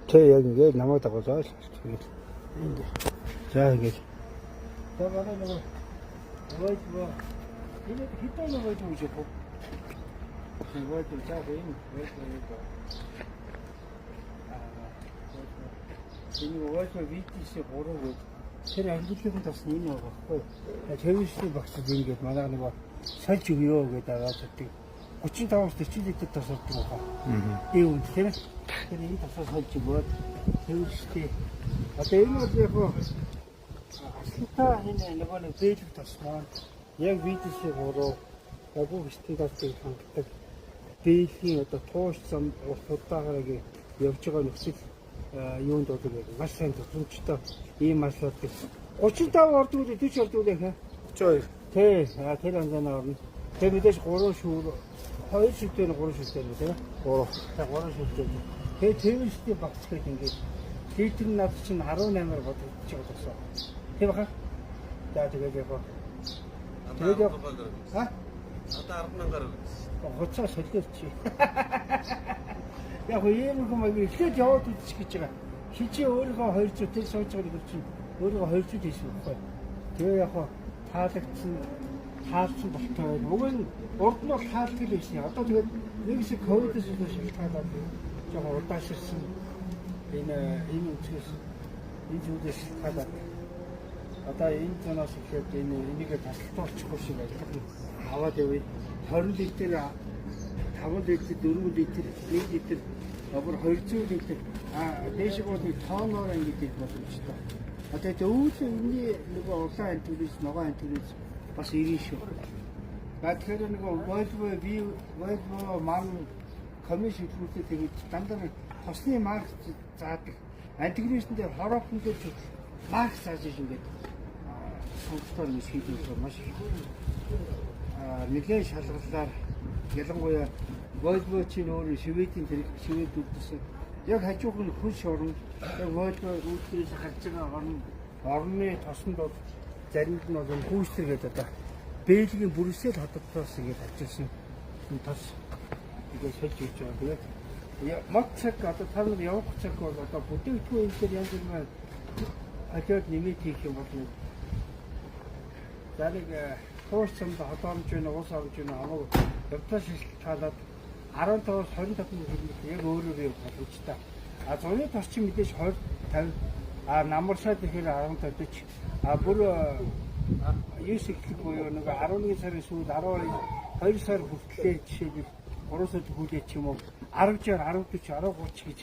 Тэ яг ингээд намайг дагуулаа л. Тэгээд ингээд. За ингээд. За манай нөгөө Volvo энэ хэдэн нөгөө гэж яах вэ? Volvo за энэ Volvo нэг энэ Volvo VTC 3 гэдэг тэр ангиллын тос нь энэ байгаа байхгүй. Тэрвэшний багц ингээд манай нөгөө сольж өгөө гэдэг аваад өгдөг. 35-аас 40 литр тос ордог байгаа. Аа. Ийм үнд тийм ээ. Тэр энэ тосоо сольж өгөөд тэрвэштэй. Одоо энэ бол яг аслалтаа энэ нөгөө нэг бэлэг тос маань яг VTC 3 яг бүх стандартыг хангалтдаг. Бэлгийн одоо тууш зам урт удаагаар явж байгаа нөхцөл юунд бол маш сайн тусламжтай ийм маслууд 35 ордог үү 40 ордог үү хэ? 32. Тий, тэр анзанаа орно. Тэгээ мэдээж 3 шүүр 2 шүлтэй 3 шүлтэй юм тийм ээ. 3. Тэгээ 3 шүлтэй. Тэгээ тэрвэшний багц гэдэг ингээд литр нь над чинь 18-аар бодогдож байгаа тосоо. Тийм баха? За тэгээд яг тэгээд яг ха? Одоо 10 мянгаар өгсөн. Хуцаа солиоч. Яг ийм юм аа эхлээд яваад үзчих гэж байгаа. Хичээ өөрийнхөө 200 тэр сууж байгаа нэг чинь өөрийнхөө 200 хийсэн байхгүй. Тэгээ яг таалагдсан таалсан болтой байна. Уг нь урд нь бол таалдаг л байсан. Одоо тэгээд нэг хэсэг ковидос илүү шалтгаалаад жоохон удааширсан энэ энэ үсгээс энэ зүйлээс шалтгаалаад одоо энэ зунаас эхлээд энэ энийг тасалтуулчихгүй шиг ажиллах нь аваад явъя. 20 литр 5 литр 4 литр 1 литр бүр 200 литр а дээшиг бол нэг тооноор ингэж их боломжтой. Одоо тэгээ өвөл энэний нөгөө улаан антигрис, ногоон антигрис бас ирнэ шүү. А тэгэхээр нөгөө Volvo V Volvo ман комисс хөтөлбөртэй тэгээд дандаа нэг тосны марк заадаг. Антигрисн дээр хороопн дээр ч марк зааж иж ингээд сонголтоор ингэж хийдэг болохоор маш их нэлээд шалгаллаар ялангуяа Volvo чинь өөрөө Шведийн тэрэг Швед үйлдвэрлэсэн. Яг хажуух нь хөлш орно. Яг Volvo үйлдвэрээс гарч байгаа орн орны тосонд бол заримд нь бол энэ хүүстэр гэдэг одоо Бельгийн Брюссел хотоос ингэж авчирсан энэ тос ингээд сольж өгч байгаа. Тэгээд мод цаг одоо та нар явах цаг бол одоо бүтээгдэхүүн энэ дээр янз бүрийн холиод нэмээд хийх юм бол нэг за нэг туурч самд холоомж байна, уус оромж байна, хамаагүй явтаа шилтгаалаад 15-аас 25 хөрөнгө яг өөрөөр явах боломжтой. А зуны тос чинь мэдээж 20 50 а намаршаад ихээр 15 40 а бүр 9 эхлэх буюу нэг 11 сарын сүүл 12 2 сар хүртлээр жишээлбэл 3 сар хүлээж ч юм уу 10 60 10 40 10 30 гэж